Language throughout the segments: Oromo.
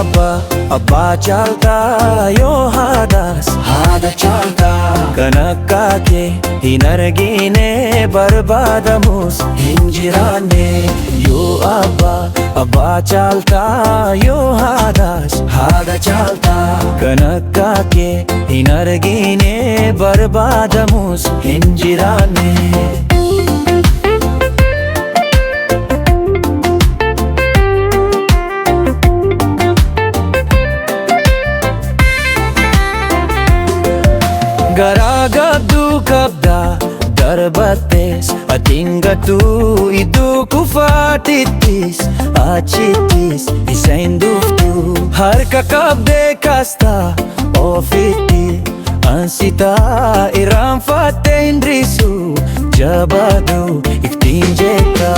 Abbaa abbaa caaltaa yoo haadhaas haadha caaltaa, kan akka kee hin argine barbaadamus hin jiraanne. Yoo abbaa abbaa caaltaa yoo haadhaas haadha caaltaa, kan akka kee hin argine barbaadamus hin jiraanne. Garaa gadduu qabda darbattes atiin gattuu iddoo kufaatittis achittis isa hin dhuftu harka qabdee kaasta ofitti ansitaa irraanfattee hin dhiisu jabaadhu ittiin jetta.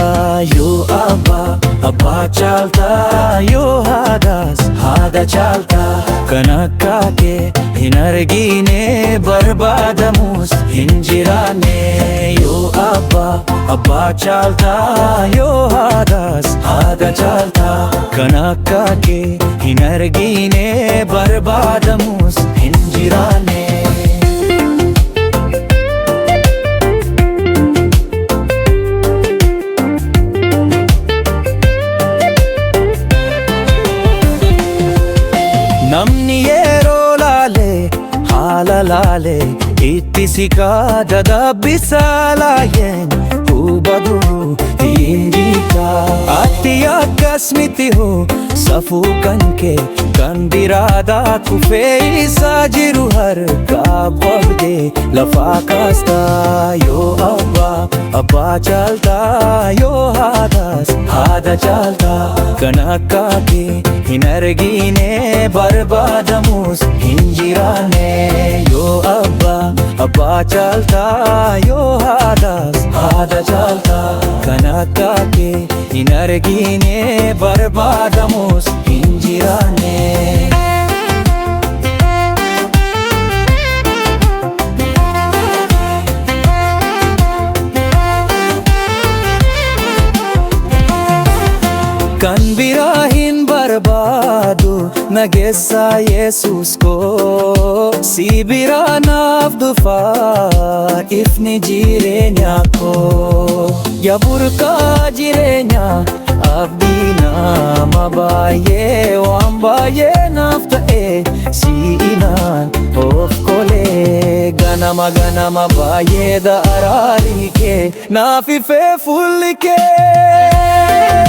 Yoo abbaa abbaa caaltaa yoo haadhaas haadha caaltaa, kan akka kee hin argine barbaadamus hin jiraanne. Yoo abbaa abbaa caaltaa yoo haadhaas haadha caaltaa, kan akka kee hin argine barbaadamus hin jiraanne. Namni yeroo laale haala laale itti siqaa dadhabbisaa laayeen hubadhu hin jiika. Ati akkas miti hoo safuu kan kee kan biraadhaa kufee isaa jiru harkaa qabdee lafaa kaastaa. Yoo abbaa abbaa caaltaa yoo haadhaas haadha caaltaa, kan akka kee hin argine barbaadamus hin jiraanne. Yoo abbaa abbaa caaltaa yoo haadhaas haadha caaltaa, kan akka kee hin argine barbaadamus hin jiraanne. Kan biraa hin barbaadu nageessaa Yesuus koo si biraa naaf dhufaa ifni jireenya koo yaa burqaa jireenyaa abdii nama baay'ee waan baay'ee naaf ta'e siinaan of kolee ganama ganama baay'ee daraari kee naaf ifee fuulli kee.